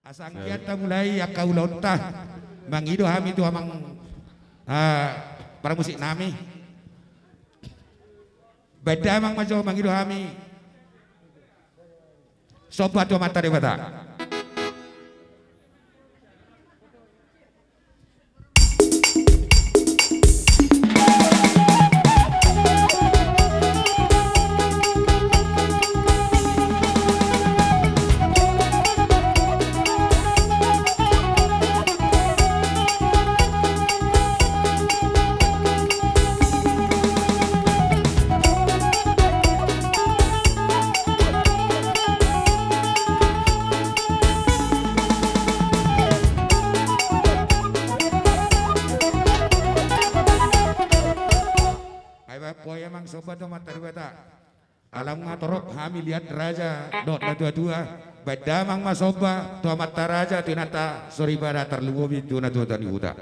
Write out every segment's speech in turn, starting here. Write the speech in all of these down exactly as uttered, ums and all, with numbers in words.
Asa anggiat tamulai angka ulaonta, mangido hami tu amang, ah, parmusik nami. Baen damang ma jo mangido hami somba tu Amanta Debata. Ai baen hami amang somba tu Amanta Debata. Ala nunga torop hami liat raja dohot natuatua, baen damang ma somba tu amanta raja, tu inanta soripada, tarlumobi tu natuatua ni huta.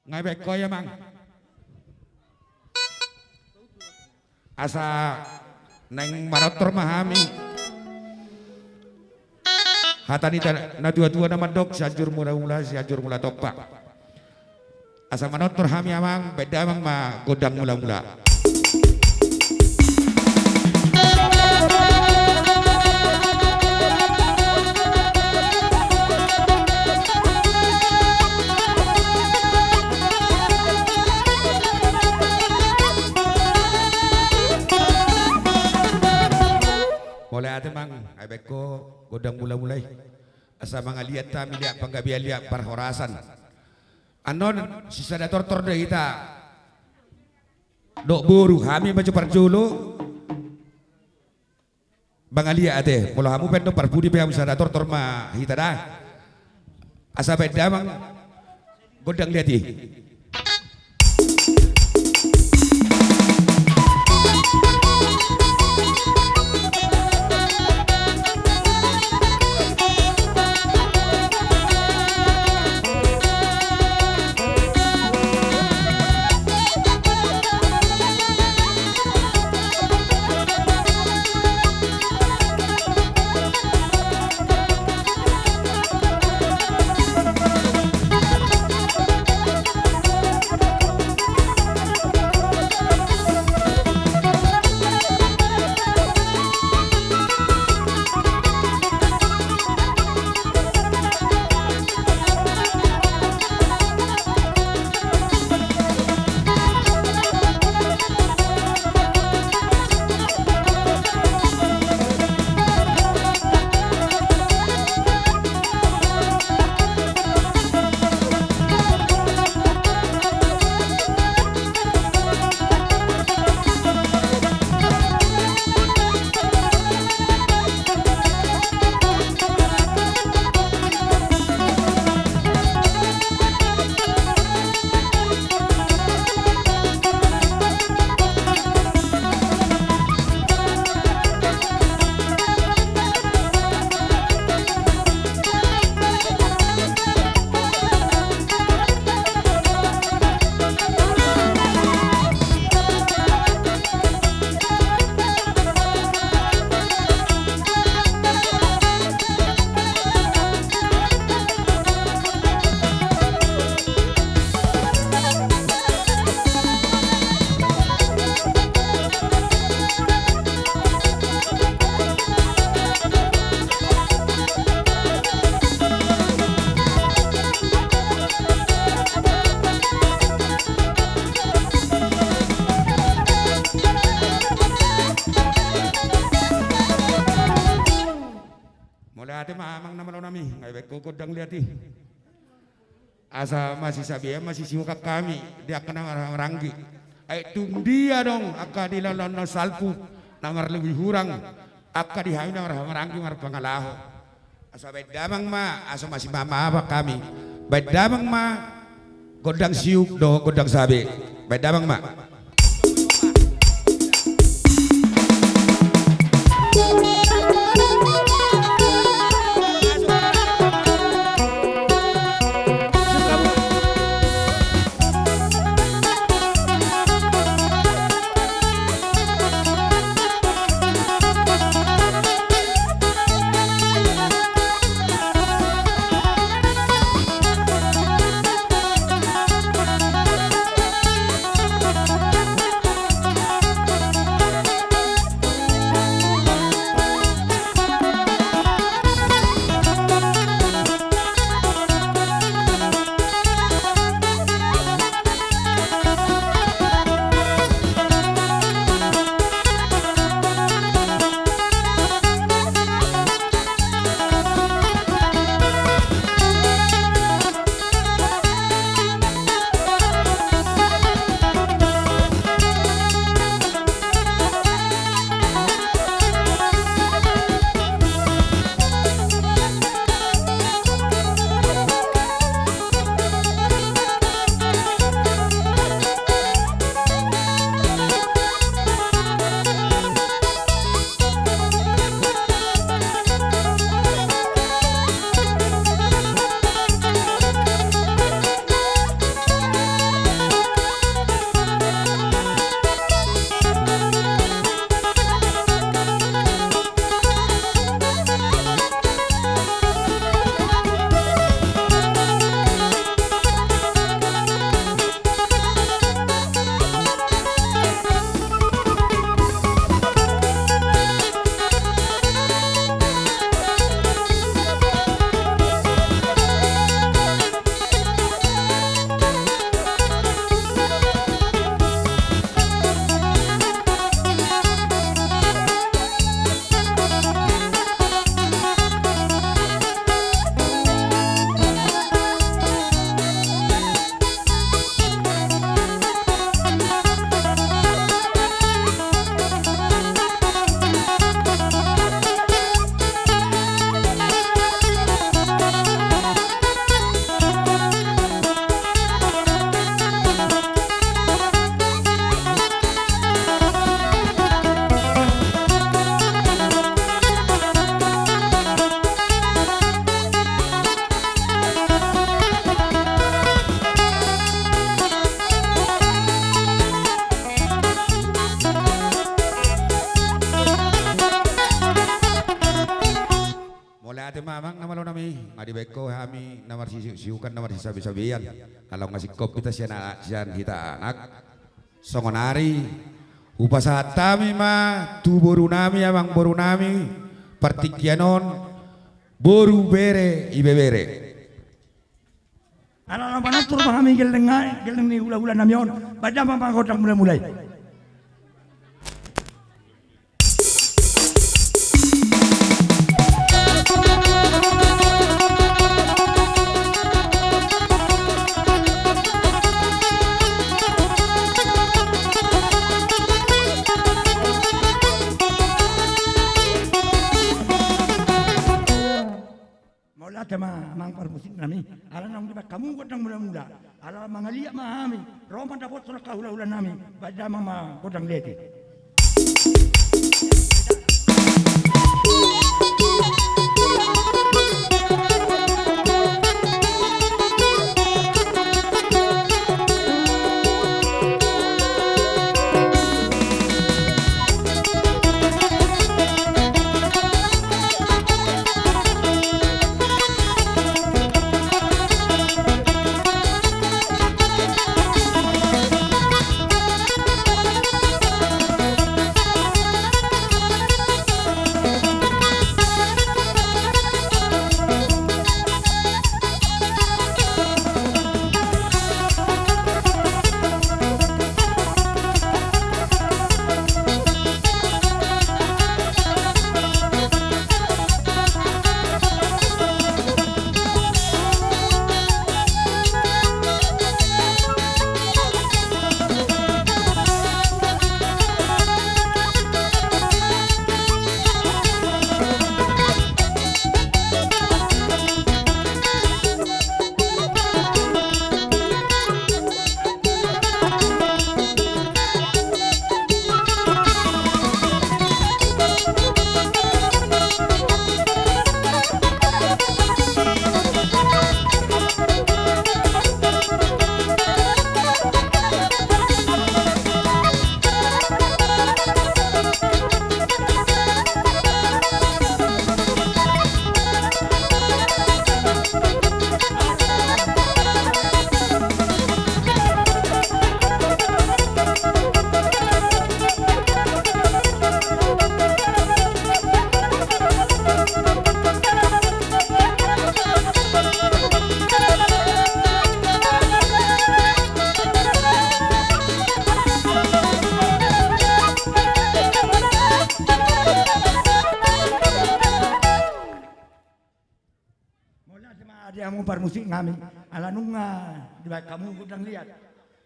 Nga baen hami amang. Asa naeng manortor ma hami. Hata ni ta-, natuatua na mandok, Sianjur Mulamula, Sianjur Mula Tompa. Asa manortor hami amang, baen damang ma gondang mulamula. Mauliate amang, ai baen ho gondang mulamula i. Asa mangaliat hami liat panggabean, liat parhorasan. Annon sisada tortor do hita dohot boru, hami ma jo parjolo. Mangaliat ate, molo hamu pe annon parpudi pe, hamu sada tortor ma hita da. Asa baen damang gondang liat i. Mauliate ma amang na malo nami, nga baen ho gondang liat i. Asa masisabea, masisiukan hami di angka na marhahamaranggi. Ai tung dia do angka di laon-laon na salpu na marlobi hurang, angka di hami na marhahamaranggi marpangalaho. Asa baen damang ma, asa masimaaf-maafan hami. Baen damang ma gondang siuk dohot gondang sabe. Baen damang ma. Mauliate ma amang na malo nami, nga dibaen ho hami na marsiuksiukan, na marsisabesabean. Alai nga singkop hita sian a-, sian hita anak. Songon ari, hupasahat hami ma tu boru nami, amang boru nami, partingkian on, boru, bere, ibebere. Ala na mangatur ma hami gelleng, gelleng ni hulahula nami on, baen damang ma gondang mulamula i. Mauliate ma amang parmusik nami, ala naung dibaen hamu gondang mulamula, ala mangaliat ma hami, ro mandapothon angka hulahula nami, baen damang ma gondang lete. Hamu parmusik nami, ala nunga dibaen hamu gondang liat.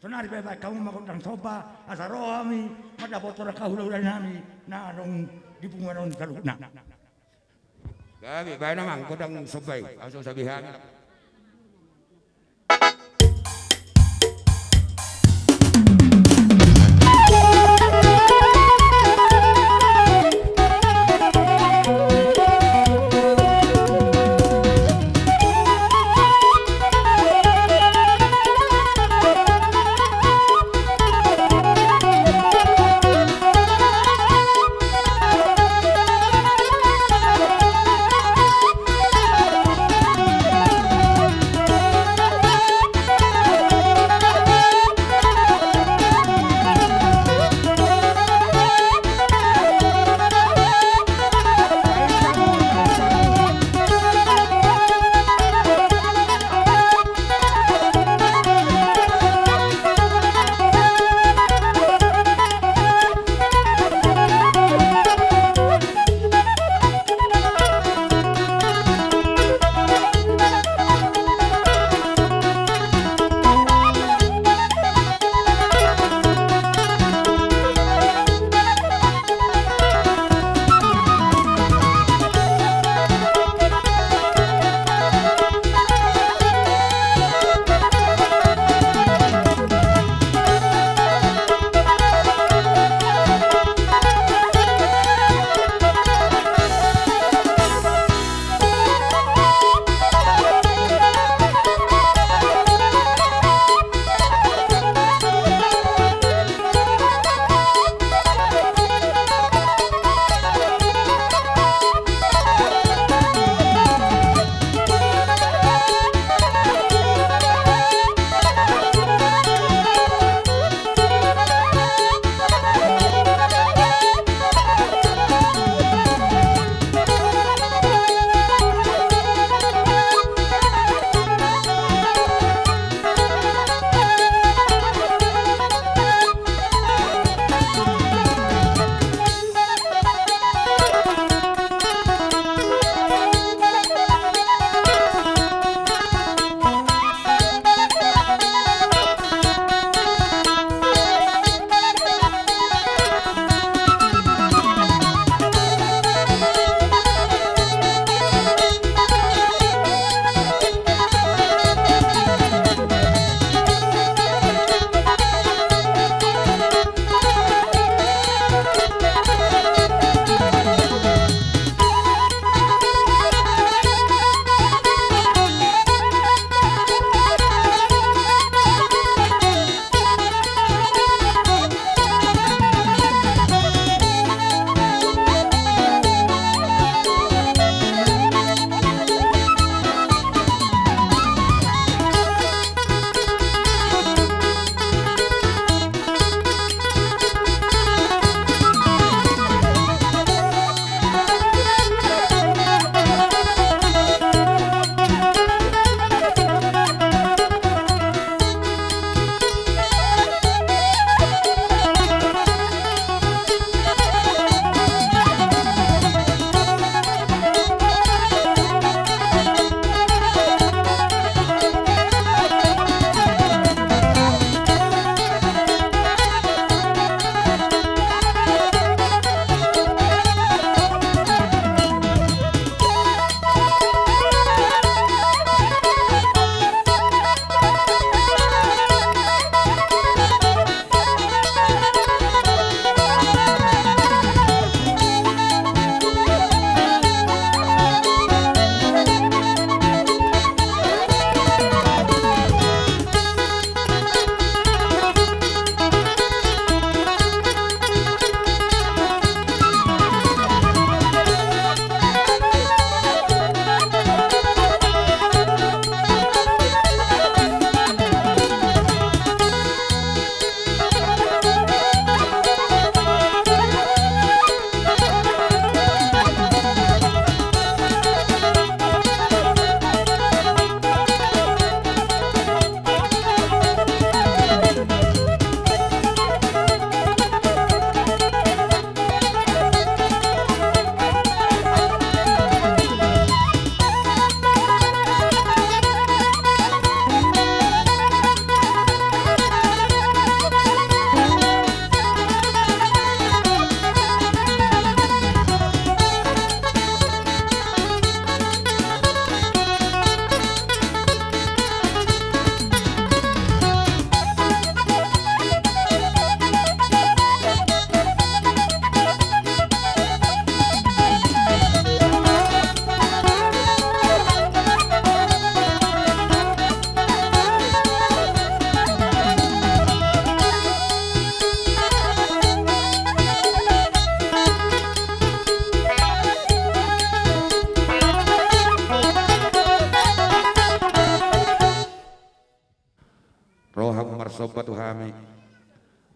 Sonari pe baen hamu ma gondang somba, asa ro hami mandapothon angka hulahula nami na adong di punguan on saluhutna. Gabe, baen amang gondang somba i, asa sabi hami.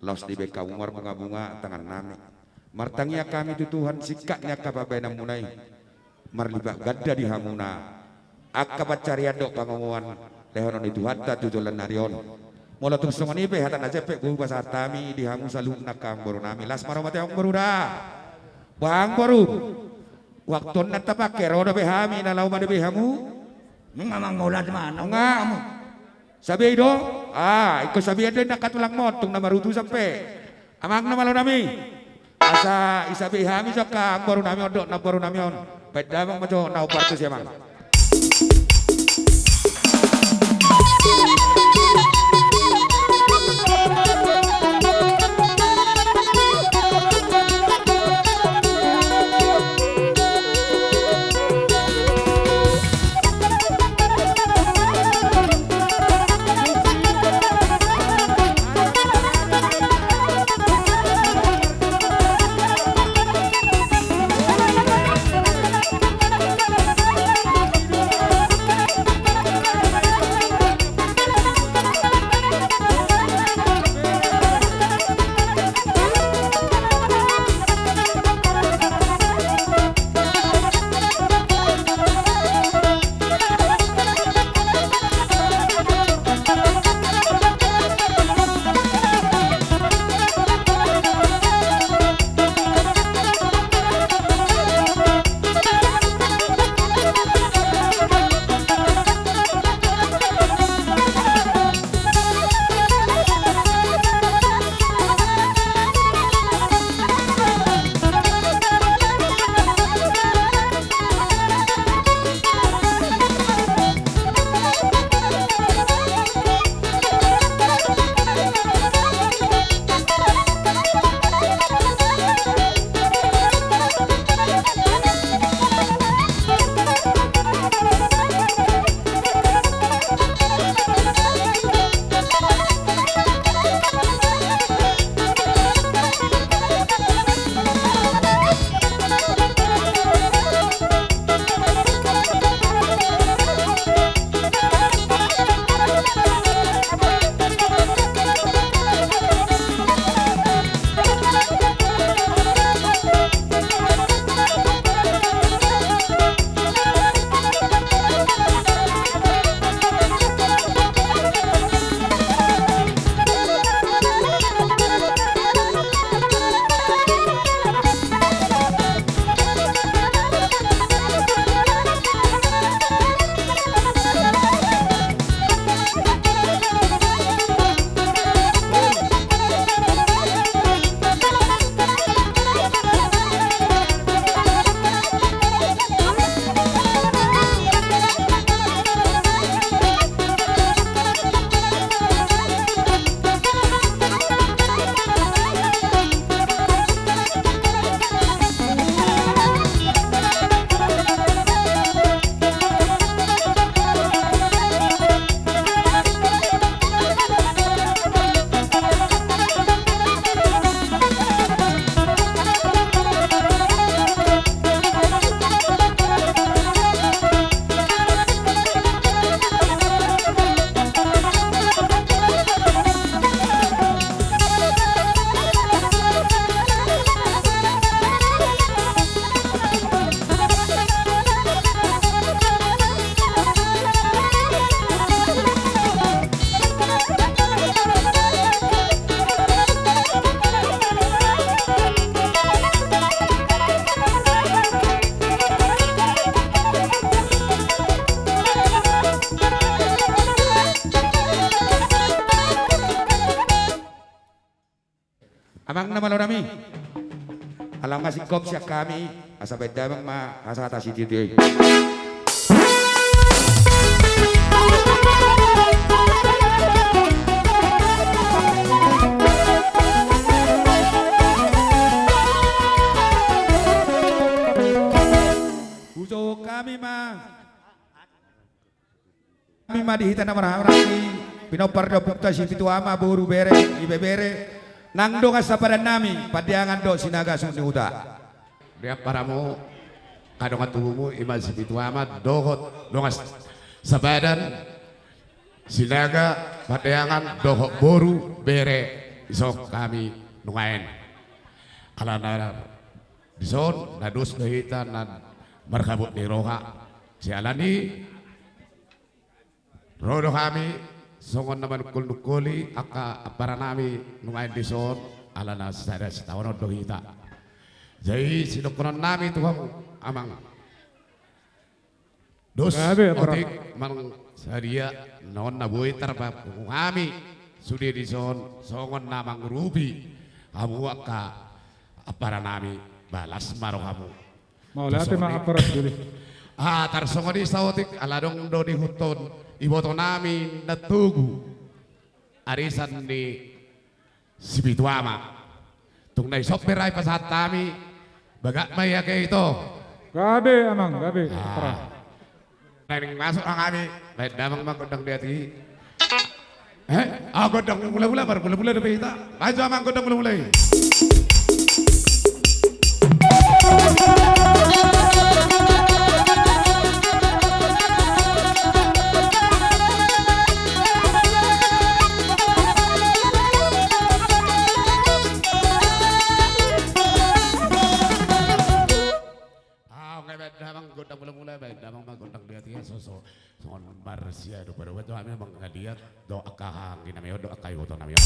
Laos dibaen hamu marbungabunga tangannami. Martangiang hami tu Tuhan, singkat ni angka pambahenanmuna i marlipat ganda di hamuna angka pansarian dohot pangomoan lehonon ni Tuhanta tu joloan ni ari on. Molo tung songon i pe hata na jempek boi pasahat hami di hamu saluhutna angka amangborunami. Las ma ro mate amangboru da. Bah amangboru, waktu on na tapangke ro dope hami na laho madebe hamu. Nunga mangolat ma, nunga. Sabe i do? Ah, ingkon sabean do i nangkin tulang montung na marutusan pe. Amang na malo nami. Asa isabe hami jo angka amangborunami on dohot namborunami on. Baen damang ma jo na hombar tusi amang. Amang na malo nami. Ala nga singkop sian hami, asa baen damang ma hasahatan sititi i. Hujohon hami ma. Hami ma di hita na marhahamaranggi, pinompar ni ompunta Sipitu Ama, boru, bere, ibebere, nang dongan sapadan nami, Pandeangan dohot Sinaga suhut ni huta. Dia paramu, angka dongan tubumu, ima Sipitu Ama dohot dongan sapadan, Sinaga, Pandeangan dohot boru, bere, Dison hami nuaeng. Alana dison na dos do hita na marhabot ni roha. Siala ni ro do hami songon na manungkol-nungkoli angka amparanami nuaeng dison, alana sada sitaonon do hita. Jadi sidohononnami tu hamu amang. Dos, gabe, ampara. Otik, manang sadia, non na boi tarpapungu hami sude dison songon na mangurupi hamu angka amparanami, balas ma rohamu. Mauliate ma, ampara, sude. Ah, tarsongon i saotik, ala adong do diihuthon ibotonami na togu arisan ni Sipitu Ama. Tung na dison pe ra dipasahat hami, bagak ma i ate ito. Gabe amang, gabe. Ah. Ampara. Naeng masuk hami, baen damang ma gondang di atas i. Eh? Ah, gondang mula-mula, baru mula-mula dope hita. Maju amang gondang mula-mula i. Ah, nunga baen damang gondang mula-mula, baen damang ma gondang di atas i, so, so. Songon marsia do, padopat do hami mangaliat do angka anggi nami on do angka iboto nami on.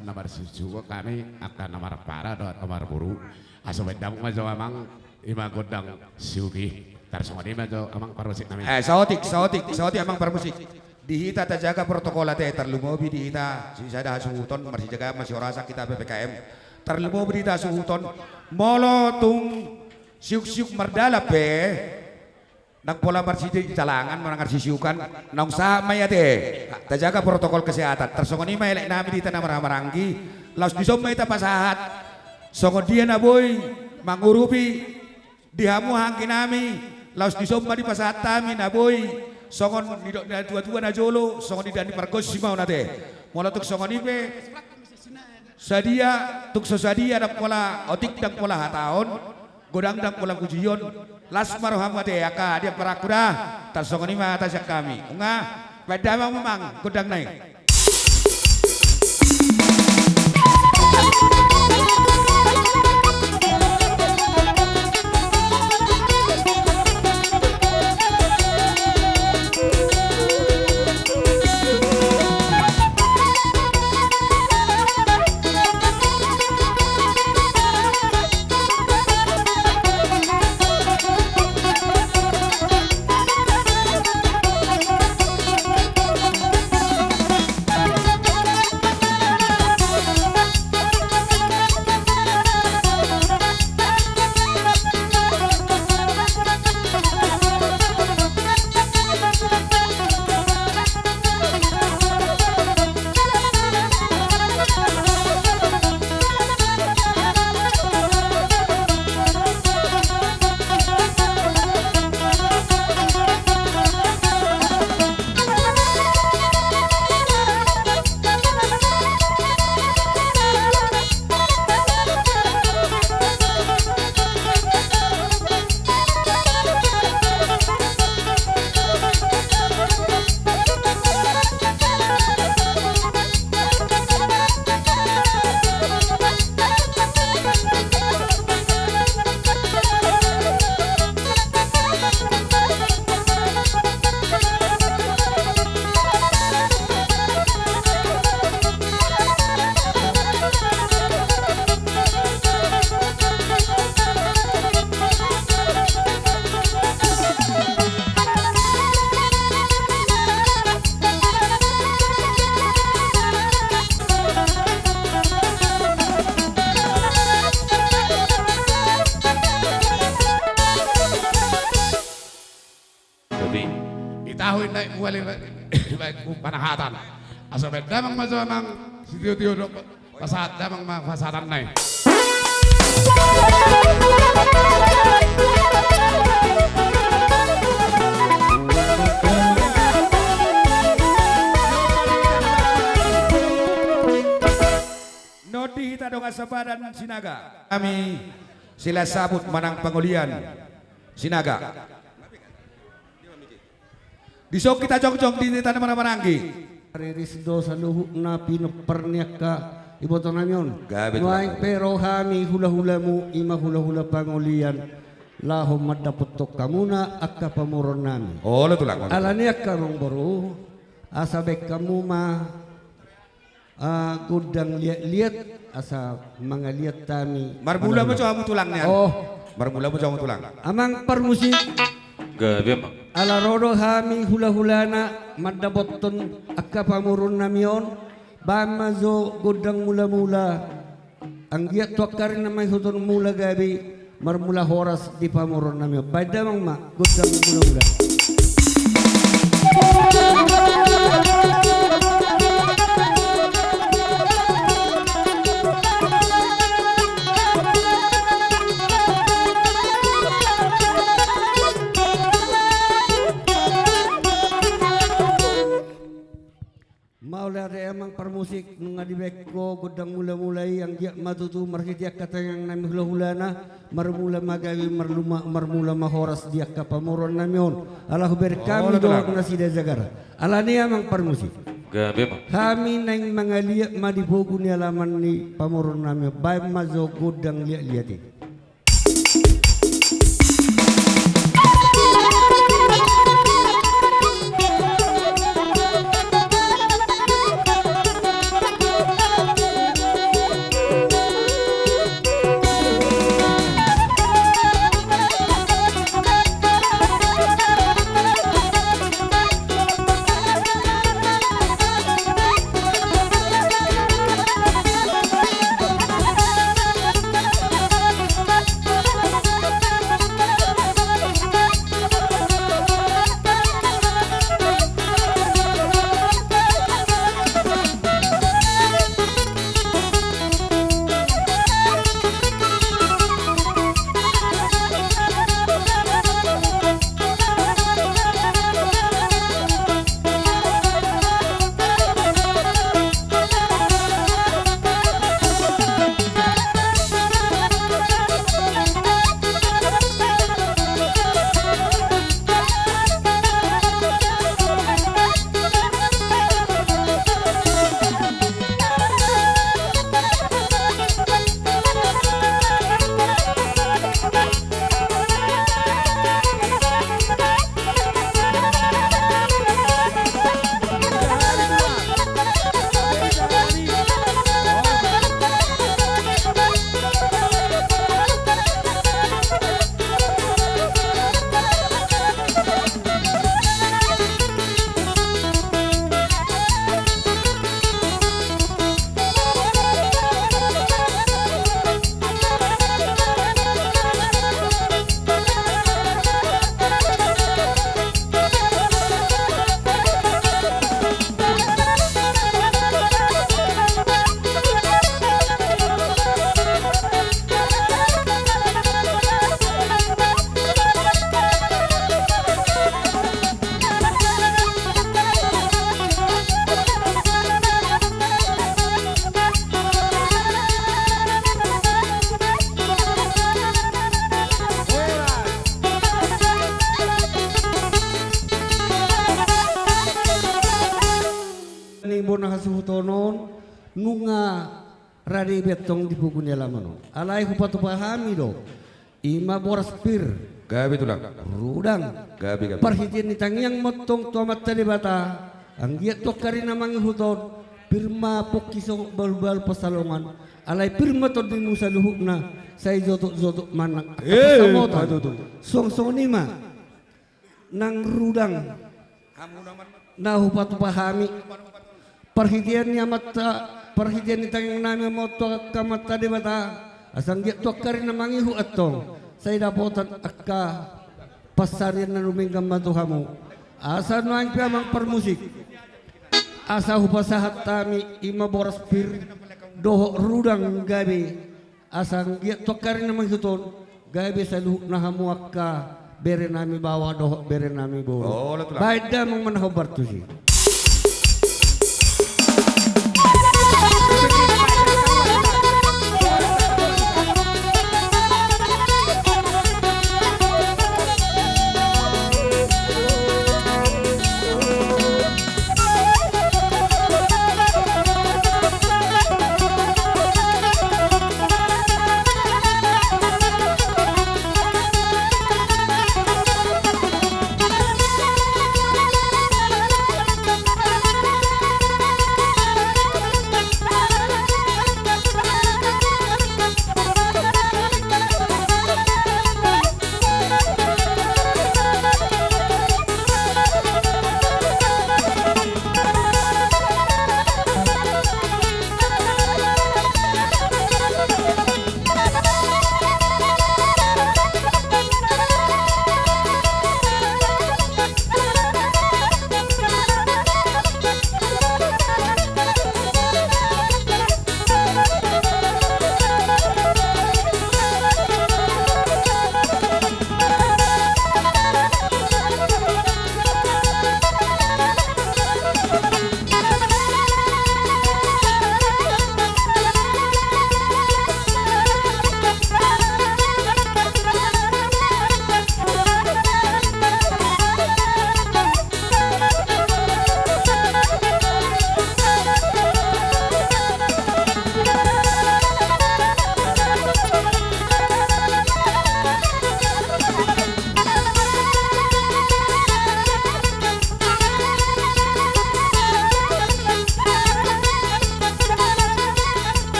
Na marsiusup hami angka na marpara dohot na marboru. Asa baen damang ma jo amang, i ma gondang siuki. Tarsongon i ma jo amang parmusik nami. Eh, saotik, saotik, saotik amang parmusik. Di hita tajaga protokol ate, tarlumobi di hita sisada hasuhuton, marsijagaan ma sihorasan hita P P K M. Tarlumobi di hita hasuhuton, molo tung siuk-siuk mardalan pe, ndang pola marsitalangan manang marsisiukan, naung sahat ma i ate. Tajaga protokol kesehatan. Tarsongon i ma elek nami di hita na marhahamaranggi, laos dison ma hita pasahat songon dia na boi mangurupi di hamu anggi nami, laos dison ma dipasahat hami na boi songon nidok ni natua-tua na jolo, songon nidok ni pargonsi ma on ate. Molo tung songon i pe, Sadia, tung so sadia ndang pola otik, ndang pola hataon, godang ndang pola pujion, las ma rohamu ate angka diamparangku da. Tarsongon i ma hata sian hami. Nunga, baen damang ma amang gondangna i. Jadi, i tahu inna i mual i baen, baen ku panahatan. Asa baen damang ma jo amang sitio-tio do. Pasahat damang ma pasahatanna i. Nodi hita dongan sapadan Sinaga. Hami Silahisabut manang Pangolian Sinaga. Dison hita jongjong di tano marhahamaranggi. Riris do saluhutna pinompar ni angka ibotonami on. Gabe, Tulang. Nuaeng pe ro hami hula-hulamu, i ma hula-hula Pangolian, laho mandapothon hamuna angka pamoruonnami. Olo, Tulang. Alani i angka amangboru, asa baen hamu ma Ah, gondang liat-liat, asa mangaliat hami. Marmula ma jo hamu, Tulang, nian. Oh. Marmula ma jo hamu, Tulang. Amang parmusik. Gabe, Amang. Ala ro do hami hula-hulana mandapothon angka pamoruonnami on, baen ma jo gondang mula-mula. Anggiat tu angka ari na maihuthon mula gabe, marmula horas di pamoruonnami on. Baen damang ma gondang mula-mula. Mauliate, Amang parmusik, nunga dibaen ho gondang mula-mula i, anggiat ma tutu marhite angka tangiangnami hula-hulana, marmula ma gabe, marluma-, marmula ma horas di angka pamoruonnami on. Ala hubereng hami dohot nasida jagar. Alani i, Amang parmusik. Gabe, Amang. Hami naeng mangaliat ma di pogu ni alaman ni pamoruonnami on, baen ma jo gondang liat-liat i. Nunga rade be antong di pogu ni alaman on. Alai hupatupa hami do. Ima boras pir. Gabe tulang. Rudang. Gabe, gabe. Parhitean ni tangiang ma antong tu Amanta Debata. Anggiat tu angka ari na mangihut on. Pir ma pongki songon balbal pansalongan. Alai pir ma tondimu saluhutna. Sai jotjot manang angka pansamotan. Suang songon i ma. Nang rudang na hupatupa hami. Parhitean ni Amanta, parhitean ni tangiang nami ma antong tu Amanta Debata. Asa anggiat tu angka ari na mangihut antong. Sai dapotan angka pansarian na dumenggan ma tu hamu. Asa nuaeng pe amang parmusik. Asa hupasahat hami ima boras pir. Dohot rudang gabe. Asa anggiat tu angka ari na mangihut on, gabe saluhutna hamu angka bere nami baoa dohot bere nami boru. Baen damang ma na hombar tusi.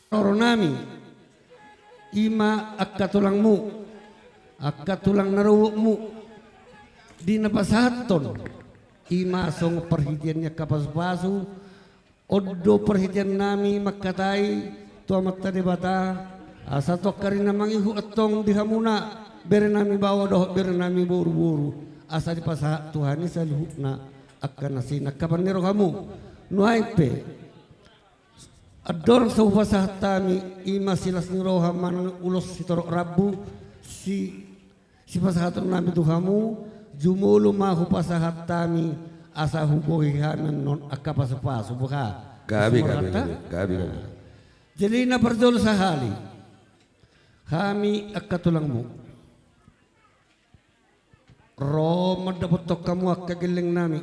Roro nami, i ma angka tulangmu, angka tulang na robotmu, di na pasahathon, i ma songon parhitean ni angka pasupasu, on do parhitean nami mangkatai tu Amanta Debata, asa tu angka ari na mangihut antong di hamuna, bere nami baoa dohot bere nami boruboru, asa dipasahat Tuhan i saluhutna angka na sinangkapan ni rohamu. Nuaeng pe, andorang so hupasahat hami, i ma silas ni roha manang ulos sitorop rambu, si, sipasahaton nami tu hamu, jumolo ma hupasahat hami, asa hugohi hami annon angka pasupasu, boha? Gabe, gabe, gabe, gabe, gabe. Jadi na parjolo sahali, hami angka tulangmu. Ro mandapothon hamu angka gelleng nami.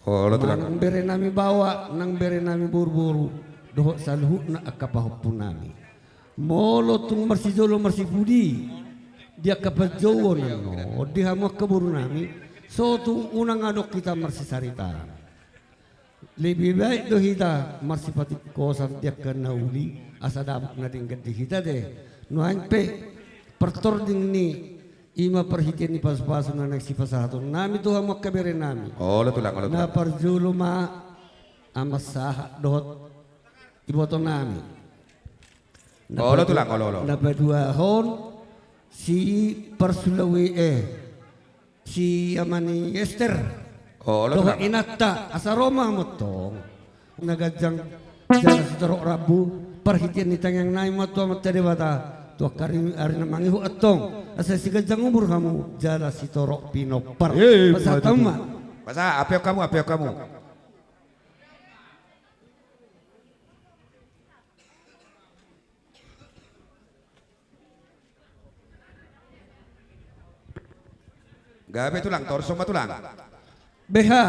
Olo, tulang. Nang bere nami baoa, nang bere nami boruboru, dohot saluhutna angka pahompu nami. Molo tung marsijolo marsipudi, di angka panjouon annon, di hamu angka boru nami, so tung unang adong hita marsisaritaan. Lebih baik do hita marsipatingkosan di angka na uli, asa dapot na denggan di hita te. Nuaeng pe, partording ni i ma parhitean ni pasupasu na naeng sipasahaton nami tu hamu angka bere nami. Olo, tulang, olo, tulang. Na parjolo ma amang sahat dohot iboto nami. Na, olo, tulang, olo, olo. Na paduahon si parsulawei, eh, si ama ni Ester. Olo, tulang. Dohot inanta, asa ro ma hamu antong. Na ganjang jala sitorop rambu, parhitean ni tangiang nami ma tu Amanta Debata, tu angka ari, ari na mangihut antong, asa siganjang umur hamu jala sitorop pinompar. Eh, pasahat hamu ma. Pasahat, ampe hamu, ampe hamu. Gabe, tulang, torus ma, tulang. Beha.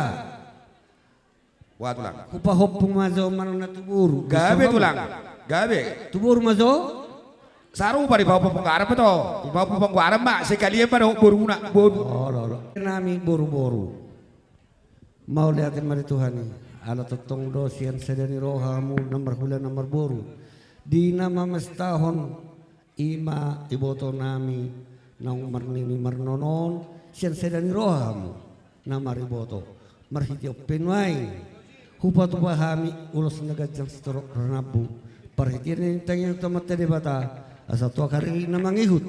Boha, tulang? Hupahompu ma jo manang na tu boru. Gabe, tulang. Gabe. Tu boru ma jo. Sarupa di pahompu panggaran ma to. Di pahompu panggaran ma, sekalian ma dohot boruna, boru. Olo, olo. Nami boruboru. Mauliate ma di Tuhan i, ala tongtong do sian sada ni roha hamu na marhula na marboru. Di na mamestahon i ma iboto nami naung marnini marnono on, sian sada ni roha hamu na mariboto. Marhite on pe nuaeng hupatupa hami ulos na ganjang sitorop rambu, parhitean ni tangiang tu Amanta Debata, asa tu angka ari na mangihut,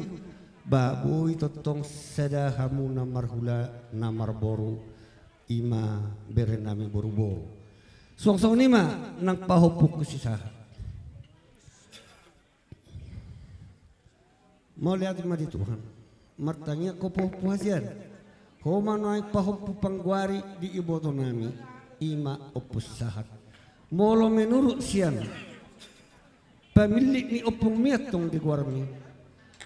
ba boi tongtong sada hamu na marhula na marboru. I ma bere nami boruboru. Suang songon i ma nang pahompungku si sahat. Mauliate ma di Tuhan. Martangiang ho pahompu hasian. Ho ma nuaeng pahompu panggoari di iboto nami, i ma Ompu Sahat. Molo menurut sian pamillit ni ompungmi antong di goarmi,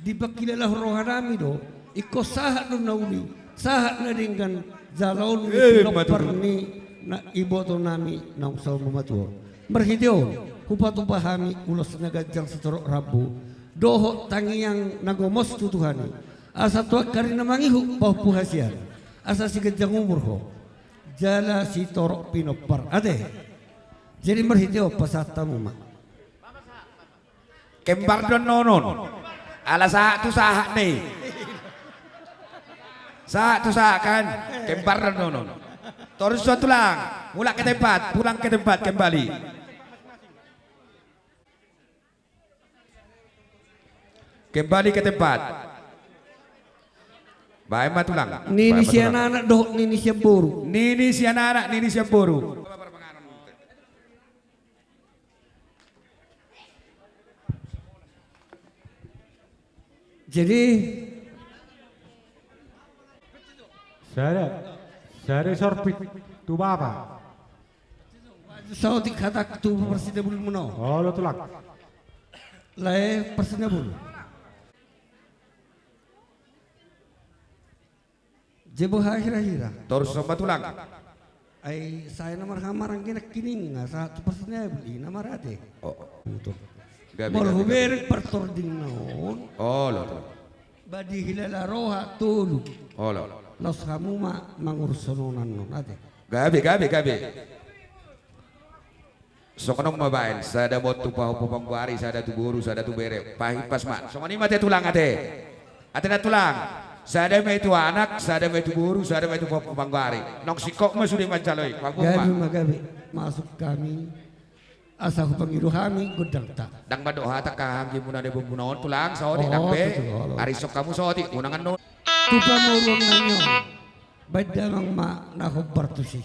dipangkilala rohanami do, ingkon sahat do na uli, sahat na denggan, jaloon ni, eh, pinompar ni na iboto nami naung saur matua on. Marhite on, hupatupa hami ulos na ganjang sitorop rambu, dohot tangiang na gomos tu Tuhan i, asa tu angka ari na mangihut pahompu hasian, asa siganjang umur ho, jala sitorop pinompar. Ate. Jadi marhite on pasahat hamu ma. Kembar do annon on. Ala sahat tu sahat na i. Sahat tu sahat kan. Kembar do annon on. Torus ma tulang. Mulak ke tempat. Pulang ke tempat kembali. Kembali ke tempat. Baen ma tulang. Nini sian anak dohot nini sian boru. Nini sian anak, nini sian boru. Jadi sada, sada sorbit tu bapa. Saotik hata tu parsinabulmuna on. Olo tulang. Lae parsinabul. Jebo hahira-hira. Torus ma tulang. Ai sai na marhamarang kena kininga sahat tu parsinabul i na marate. Oh. Betul. Gabe, gabe, gabe. Molo hubereng partording na on. Olo. Ba dihilala roha tolu. Olo. Laos hamu ma mangurus sononan on ate. Gabe, gabe, gabe. Songon on ma baen, sada ma on tu pahompu panggoari, sada tu boru, sada tu bere. Pahimpas ma. Songon i ma ate tulang ate. Ate na tulang. Sada ma i tu anak, sada ma i tu boru, sada ma i tu pahompu panggoari. Nunga singkop ma sude manjalo i. Paboa ma. Gabe ma gabe. Masuk hami. Asa hupangido hami gondangta. Ndang mandok hata angka anggi muna na di boru muna on tulang, saotik. Oh, ndang be. Tutu, olo. Ari songon hamu saotik, unang annon. Tu pamoruon nami on. Baen damang ma na hombar tusi.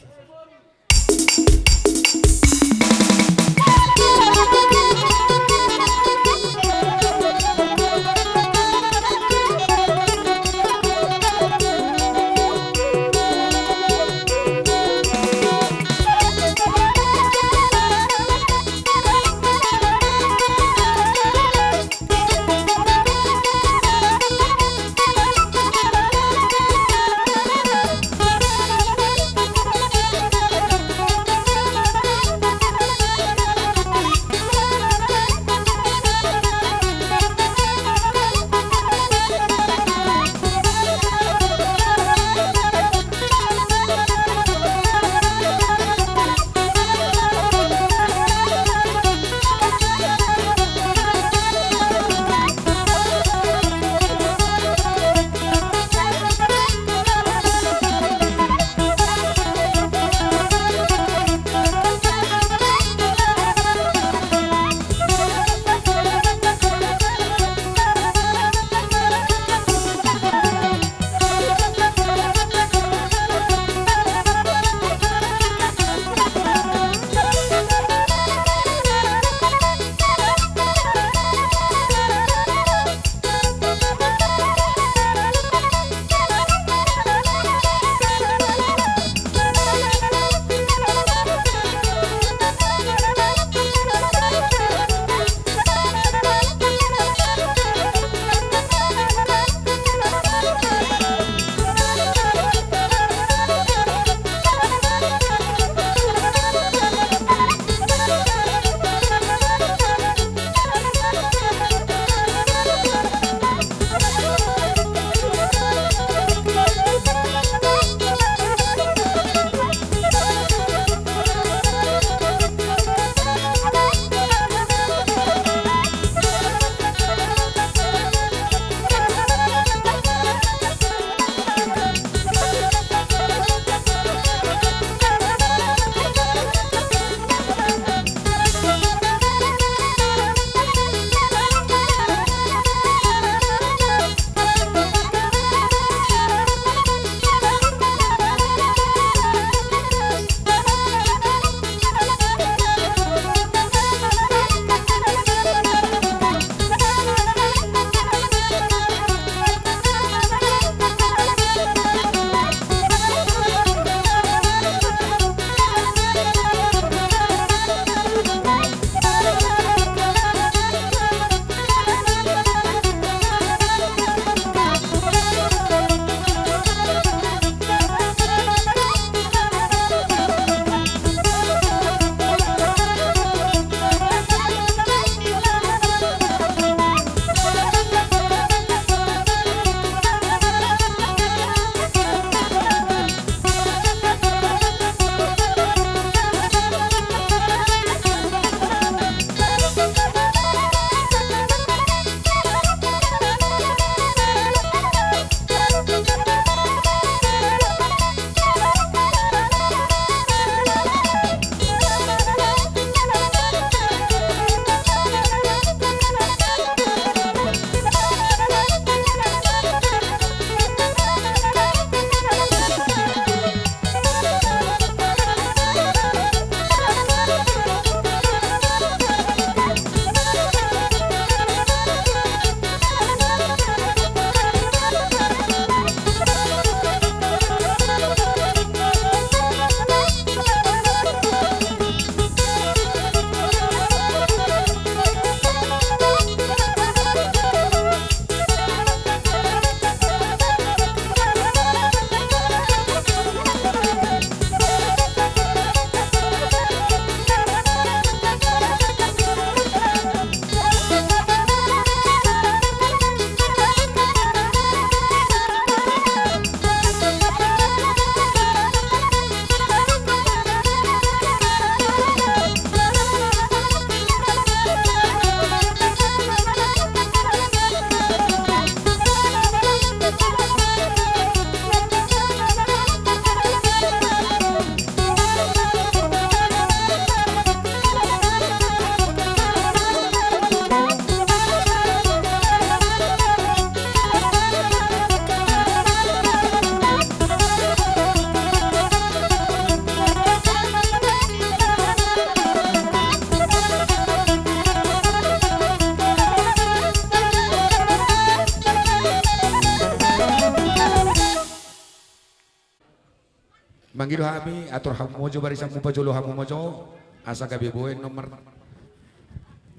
Ido hami atur hamu mojo, barisan mupajolo hamu mojo, asa gabe boi annon mar-,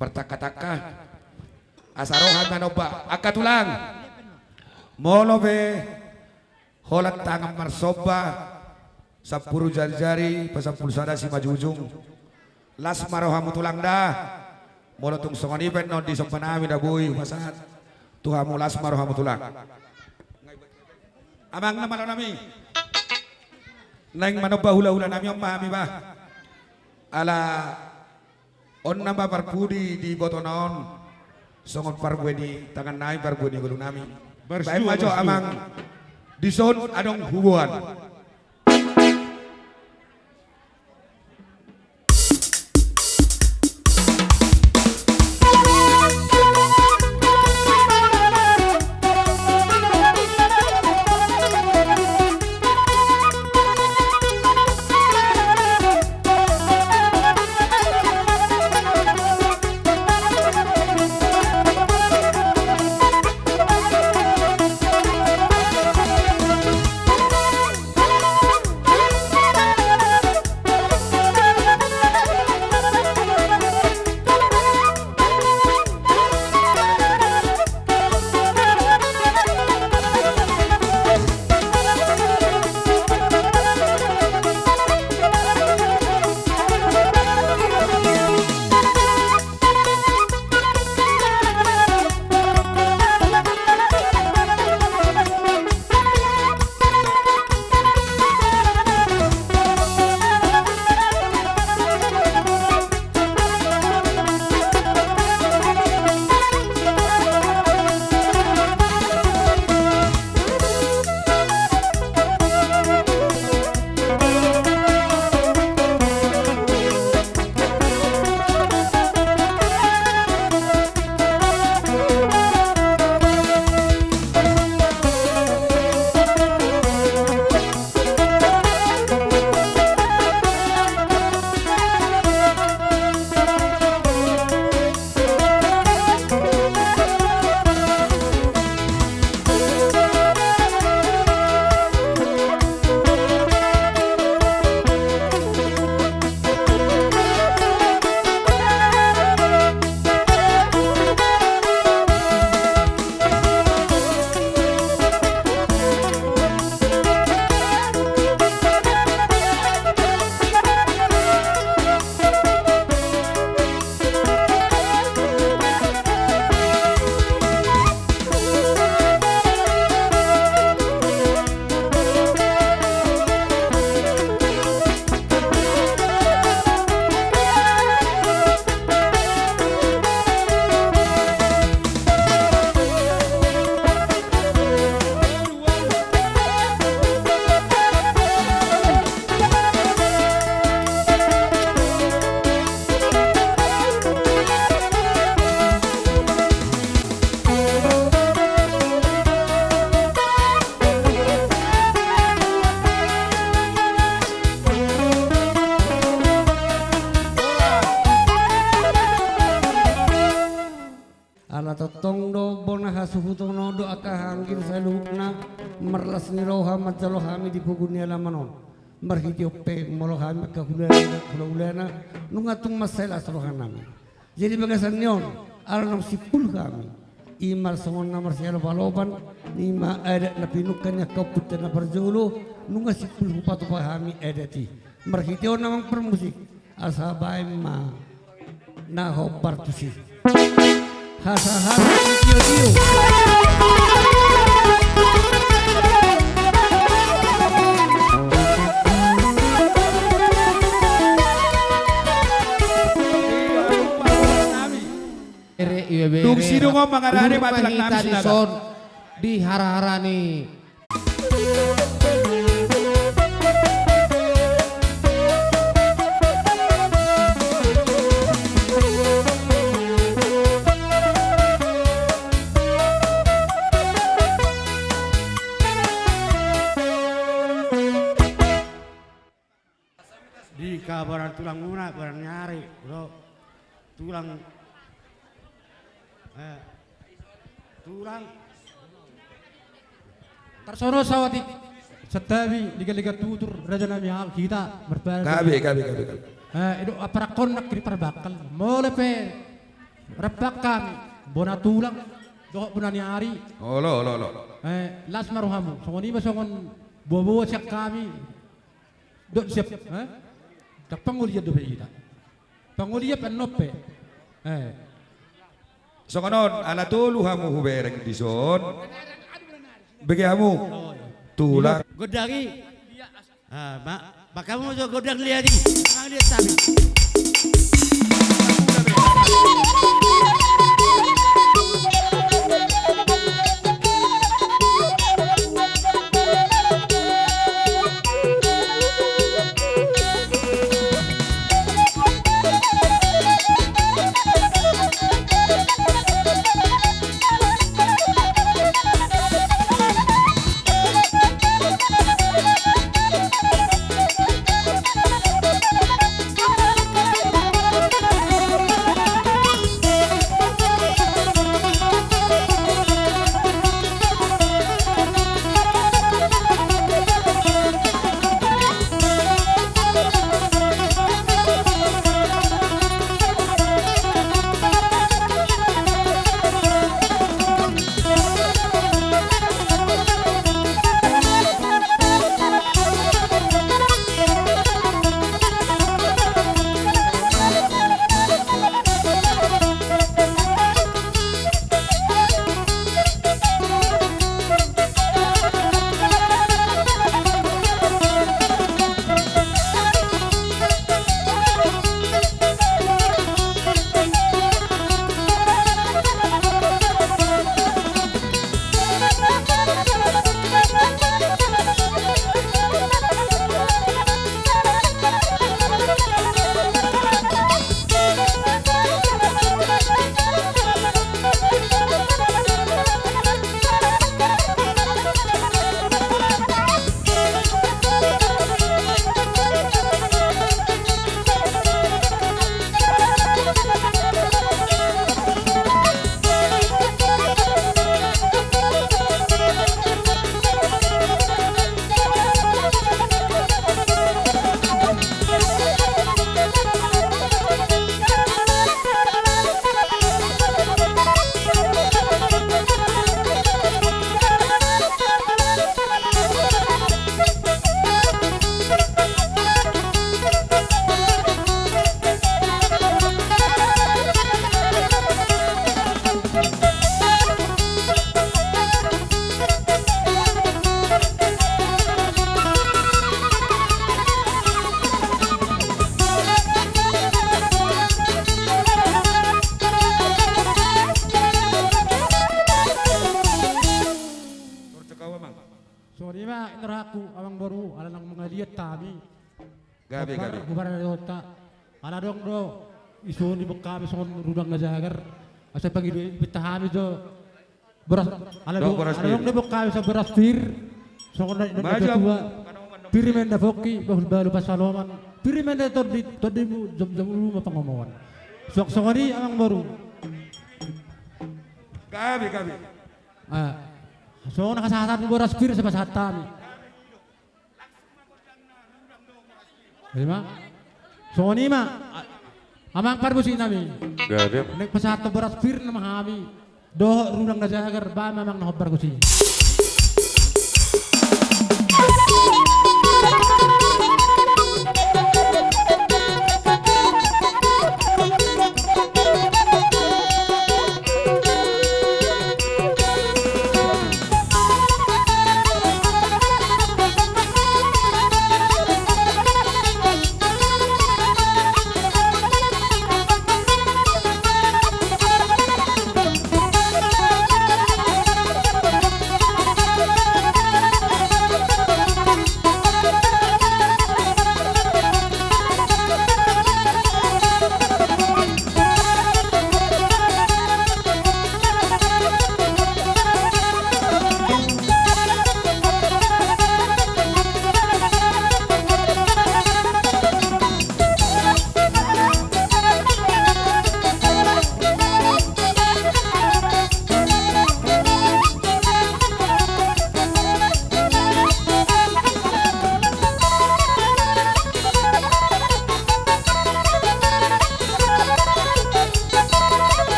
martangka-tangka. Asa ro hami manomba angka tulang. Molo pe holan tangan marsomba, sampulu jari-jari, pasampulu sada simanjujung. Las ma rohamu tulang da. Molo tung songon i pe annon disomba nami na boi hupasahat tu hamu, las ma rohamu tulang. Amang na malo nami. Naeng manomba hula-hula nami on ma hami bah. Ala on nama parpudi di boto na on. Songon parbue ni tangan nami, parbue ni ngolu nami. Baen ma jo amang. Dison adong huboan. Ala tongtong do bona hasuhuton on do angka anggi saluhutna, marlas ni roha manjalo hami di pogu ni alaman on. Marhite on pe molo hami angka hulahulana, nunga tung mansai las roha nami. Jadi bagasan ni on, ala naung simpul hami, i ma songon na marsialopalopan, i ma adat na pinungka ni angka ompunta na parjolo, nunga simpul hupatupa hami adat i. Marhite on amang parmusik, asa baen ma na hombar tusi. Hasahat ni tiotio. Dung sidung on mangarade ma tulang nami sinada. Di hara-hara ni Di kabaran tulang muna, baran ni ari, bro. Tulang, eh, tulang. Tarsono sawat i. Santabi, liga-liga tutur, raja nami, hita marpadan. Gabe, gabe, gabe, gabe. Eh, i do amparangkon nangkin parbangkal. Molo pe rap hami bona tulang dohot bona ni ari. Olo, olo, olo. Eh, las ma rohamu. Songon i ma songon boa-boa sian hami. Dok siap, eh? Ndang pangolian dope hita. Pangolian pe annon pe. Eh. Songon on, ala tolu hamu hubereng dison. Bege hamu. Tulang. Gondang i. Ah, ma, ma hamu jo gondang liat i. Amang liat hami. Songon i ma inna rohangku, amang boru, ala naung mangaliat hami. Gabe, gabe. Hubar, hubar ni rohanta. Ala adong do isu ni boan hami songon rudang na jagar. Asa pangido i, pinta hami jo boras, ala adong do boan hami songon boras pir. Songon na nidok ni natua-tua. Pir ma inna pongki, bahul balu pansalongan. Pir ma inna tondi, tondimu jomjom ulu ma pangomoan. Suang songon i, amang boru. Gabe, gabe. Ah, songon na hasahatan boras pir, sai pasahat hami. I ma. Songon i ma. A-, amang parmusik nami. Gabe. Naeng pasahathon boras pir nama hami. Dohot rudang na jagar, bahen ma amang na hombar tusi.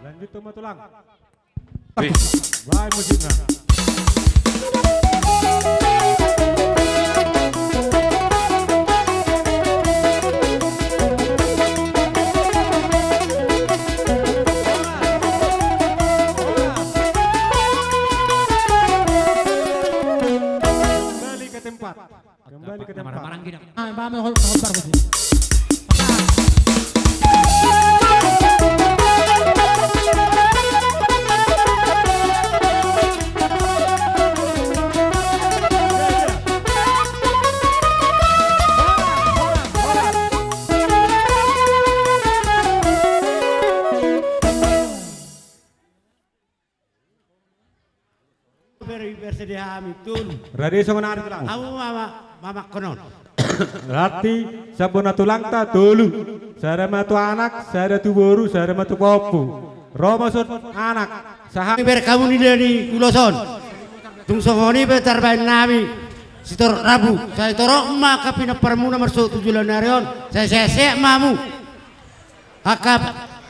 Lanjut tu ma tulang. Wih. Baen musikna. Kembali ke tempat. Kembali ke tempat. Marah-marah gini. Ah, Mbak, Mbak, hol-, hol-, hol-, hol-, Ber-, bersedia hami, tolu. Rade songon ari tulang. Amu mama, mama konon. Rati, sabona tulangta, tolu. Sada ma tu anak, sada tu boru, sada ma tu pahompu. Ro ma son anak, sahat. Ber kamu ni dari ulos on. Tung songon i pe tarbaen nami. Sitorop rambu, sai torop ma angka pinomparmuna marsogot tu joloan ni ari on. Sai sehat-sehat ma hamu. Angka,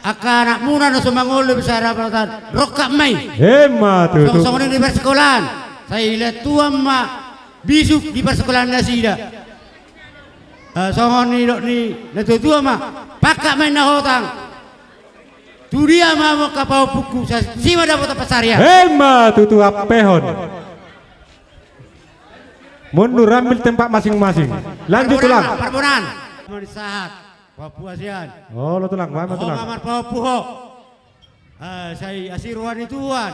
angka anakmuna na so mangolu bisa rapatan. Rongkap ma i. Emma tutu. Songon, songon i di parsekolaan. Sai lean tuan ma bisuk di parsekolaan nasida. Eh, songon i dok ni natua-tua ma. Pangkat ma inna hotang. Tu dia ma hamu angka pahompungku, sai tusi ma dapotan pansarian. Emma tutu, ampehon. Mundur, ambil tempat masing-masing. Lanjut, tulang. Parbonaan, parbonaan. Mani sahat. Pahompu sian. Olo tulang, baen ma tulang. Ho nga marpahompu ho. Eh, sai asi roha ni Tuhan.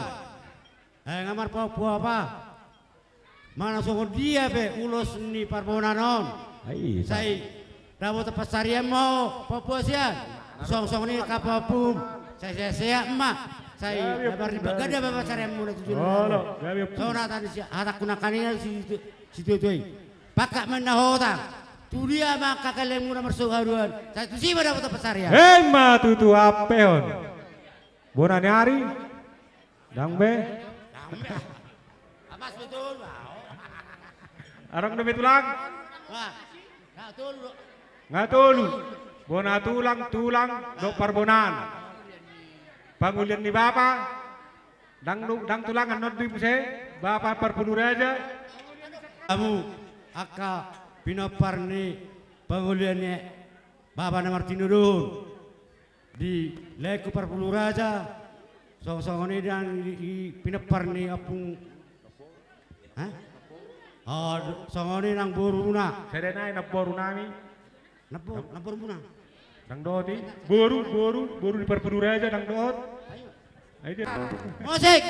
Eh, nga marpahompu apa? Manang songon dia pe ulos ni parbonaan on. Ai, sai dapotan pansarian ma ho, pahompu sian. Songon, songon i angka pahompum. Sai sehat-sehat ma. Sai na marlipat ganda ma pansarianmuna tu joloan. Olo, gabe. Songon hata ni si, hata ni nangkaning si, si, situatua i. Pangkat ma inna hotang. Tu dia ma angka kallengmuna marsogot haduan, sai tusi ma dapotan pansarian. Emma tutu, ampehon. Bona ni ari. Dang be. Dang be. Apas betul, bau. Adong dope tulang? Wah, nga tolu do. Nga tolu. Bona tulang, tulang, dok parbonaan. Pangulian ni bapa. Dang du-, dang tulang, annon do i muse, bapa parpulu raja. Hamu, angka pinompar ni pangulian ni bapa na martinodohon. Di laengku parpulu raja, songon-songon i dang di, di pinompar ni ompung. Hah? Oh, songon i nang boruna. Sada nai nang boru nami. Nang bo-, nang boru muna. Dang dohot i. Boru, boru, boru ni parpulu raja dang dohot. Ayo. Ayo dia. Musik.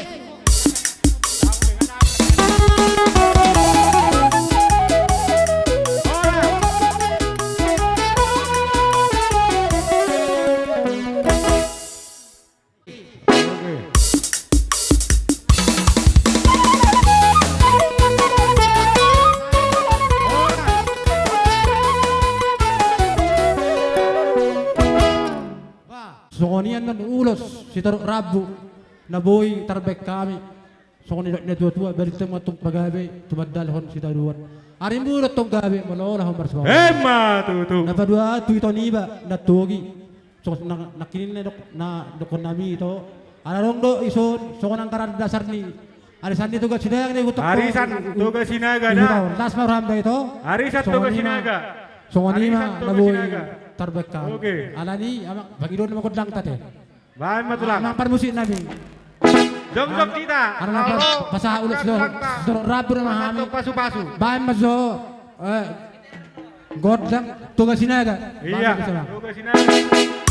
Sitorop rambu na boi tarbaen hami. Songon nidok ni natuatua, balintang ma antong pagabe, tumandalhon sitadoan. Arimuna antong gabe, molo laho marsipasahat. Emma tutu. Na paduahon tu ito niba, Natogi. Songon na, nangkining na dok, na dokhon nami ito. Ala adong do ison, songon anggaran dasar ni. Arisan ni Toga Sinaga na ihuthon. Arisan Toga Sinaga da. Las ma roham da ito. Arisan Toga Sinaga. Songon i ma na boi tarbaen hami. Oke. Alani, ama, pangidoan ma gondang tate. Baen ma tulang. Amang parmusik nami. Jongjong hita. Ala na pas, pasahat ulos do. Sitorop rambu nama hami. Pasu-pasu. Baen ma jo. Eh, gondang Toga Sinaga. Iya. Baen ma jo. Toga Sinaga.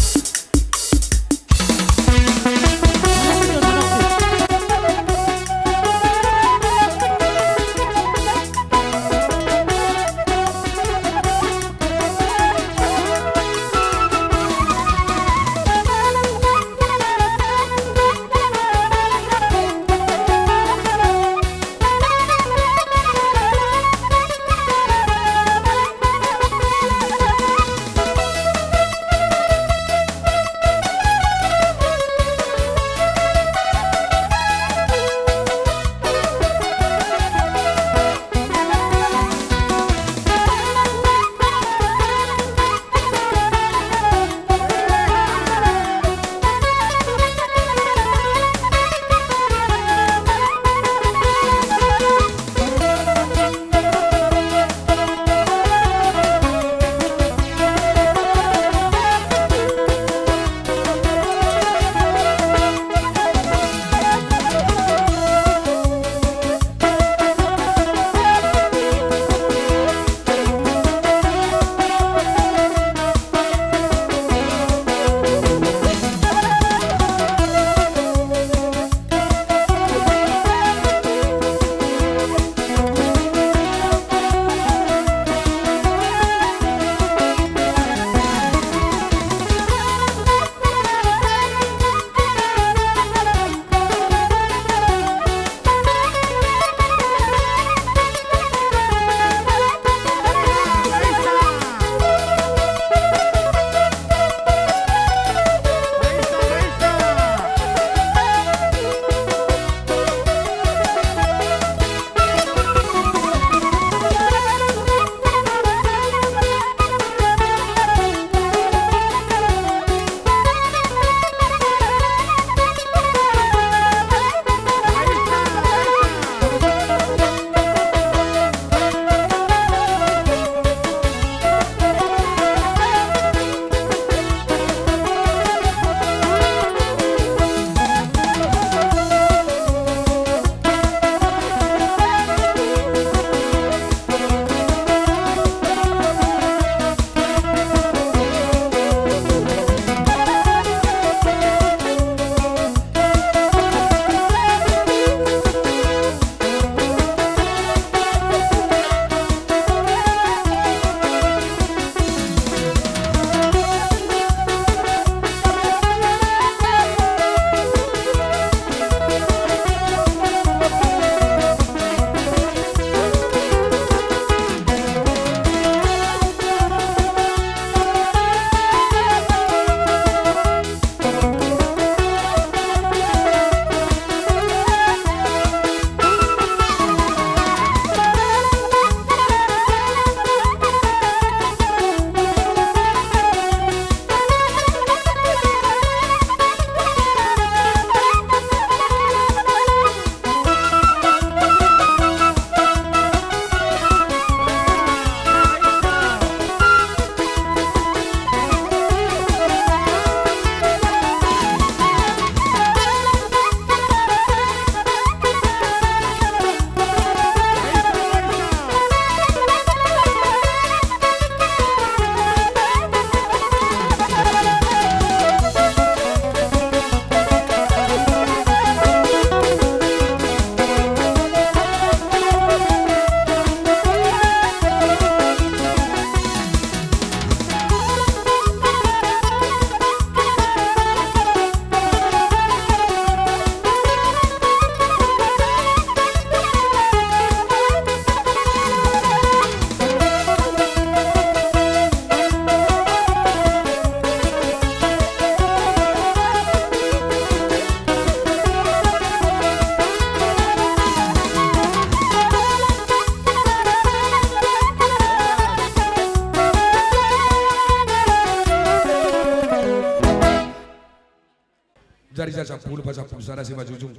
Rijal sampulu pasampulu sada simanjujung.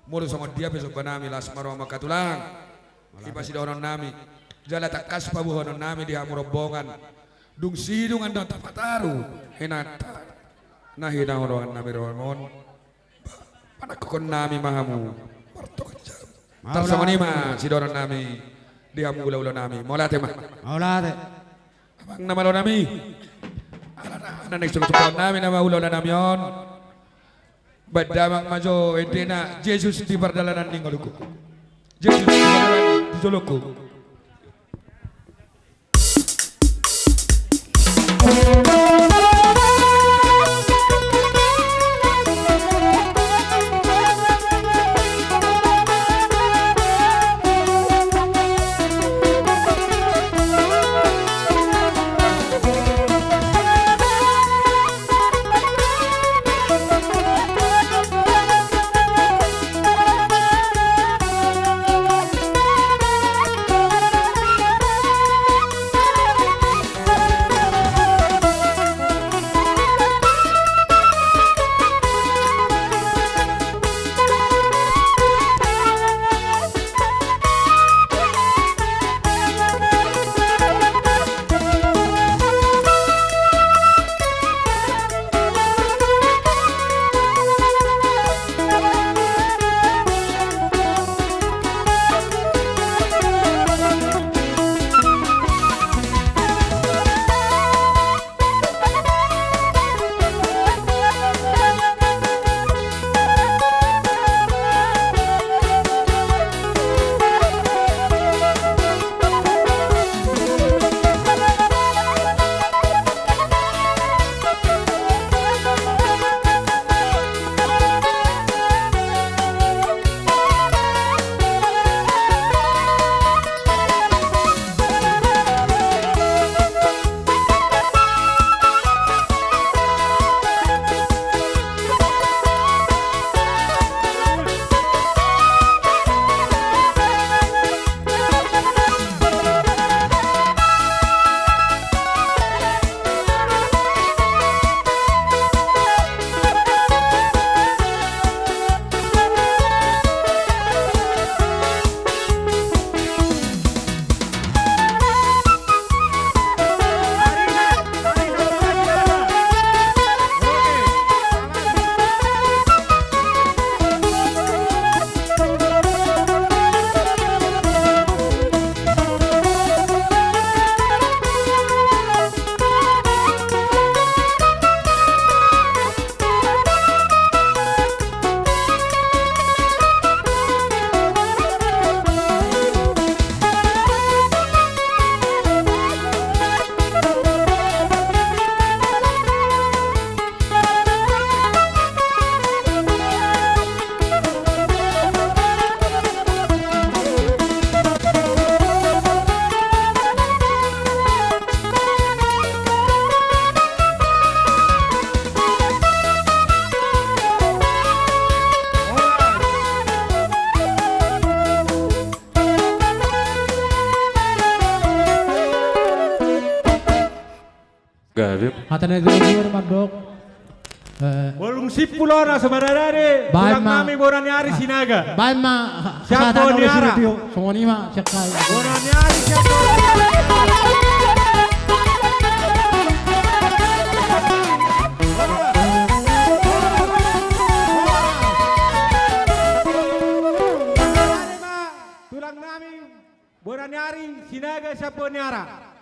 Molo songon dia pe somba nami, las ma roha, angka tulang. I ma sidohonon nami. Jala tangkas paboahon nami di hamu rombongan. Dung sidung annon tapataru inanta na hinaholongan nami roha on. Panangkokon nami ma hamu. Martokan jam. Tarsongon i ma sidohonon nami di hamu ulaula nami. Mauliate ma. Mauliate. Amang na malo nami. Ala na, na naeng sungkun-sungkunon nami nama ulaula nami on. Baen damang ma jo endena Jesus di pardalanan ni ngolungku. Jesus di pardalanan ni ngolungku. Gabe. Hata na i tu mandok. Eh. Bolung simpul on, asa marada de. Baen ma. Tulang nami Bona ni Ari Sinaga. Baen ma. Siapa ni ara? Songon i ma, siap kai. Bona ni Ari siapa? Tulang nami Bona ni Ari Sinaga, siapa ni ara?